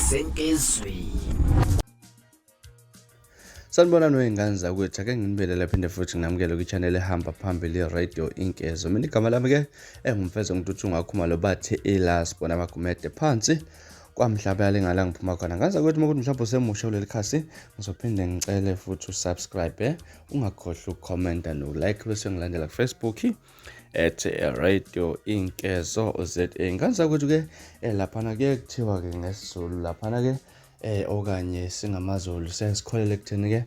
Senkezweni. Sanibonani wey'ngane zakwethu, ake nginibelele phinde futhi nginamukele kwi-channel ehamba phambili Radio Inkezo. Mina igama lami-ke engumfezo ngituthu ngakhumalo bathi ilas bona bagumede phansi kwamhlaba yalengala ngiphuma khona. Ngane zakwethu uma kuthi mhlawumbe usemusha kuleli khasi ngizophinde ngicele futhi usubscribe, ungakhohlwa ukukhomenta nokulike bese ngilandela ku-Facebook at Radio Inkezo ZA. Ngane zakwethu ke laphana kuye kuthiwa ke ngesiZulu laphana ke okanye singamaZulu siyasikholele ekutheni ke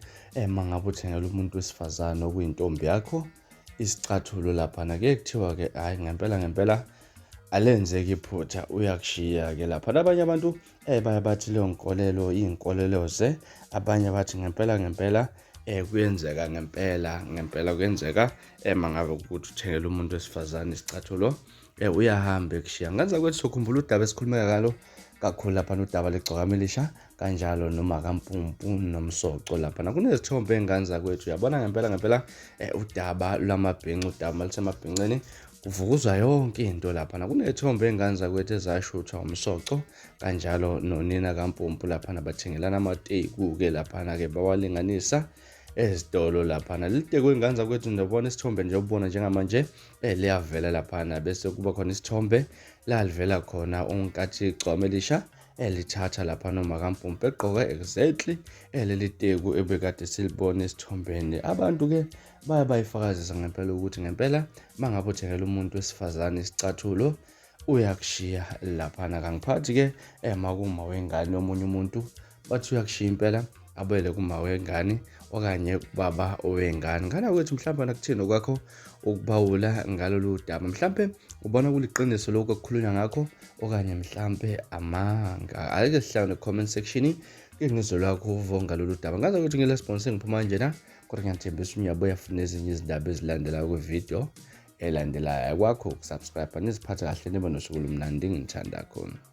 mangabe uthengela umuntu wesifazane okuyintombi yakho isicathulo laphana ke kuthiwa ke hayi ngempela ngempela alenzeki iphutha uyakushiya ke lapha. Abanye abantu baye bathi leyo nkolelo iyinkolelo ze, abanye bathi ngempela ngempela kuyenzeka ngempela ngempela kuyenzeka mangabe ukuthi uthengela umuntu wesifazane isicathulo uyahamba ekushiya. Ngenza kwethu sokhumbula udaba esikhulumeka ngalo kakhulu lapha udaba legcokama elisha kanjalo noma kampumpu nomsoco lapha kunezithombe ey'ngane zakwethu uyabona ngempela ngempela udaba lwamabhinca udaba malisemabhinceni kuvukuzwa yonke into lapha kunezithombe ey'ngane zakwethu ezashuthwa umsoco kanjalo nonina kampumpu laphana bathengelana amateku-ke laphana-ke bawalinganisa ezitolo laphana. Leli teku ey'ngane zakwethu ndiyabona isithombe nje ubona njengamanje liyavela laphana bese kuba khona isithombe la livela khona unkathi igcwama elisha elithatha lapha noma kampumpu egqoke exactly leli teku ebekade silibona esithombeni. Abantu-ke baye bayifakazisa ngempela ukuthi ngempela mangabe uthengela umuntu wesifazane isicathulo uyakushiya laphana. Kangiphathi-ke makuma wengane omunye umuntu bathi uyakushiya impela abuyele kuma wengane okanye kubaba wengane. Ngane kwethu mhlawumbe nakuthini okwakho ukubawula ngalolu daba, mhlampe ubona kuliqiniso lokhu okukhulunywa ngakho okanye mhlampe amanga. Ake sihlangane comment section ke ngizwe lwakho uvo ngalolu daba. Ngazi ukuthi ngile-sponsor ngiphuma kanjena kodwa ngiyathembisa unyabuya futhi nezinye izindaba ezilandelayo kwividiyo elandelayo. Akwakho ukusubscribe, niziphathe kahle nibe nosuku olumnandi, ngithanda khona.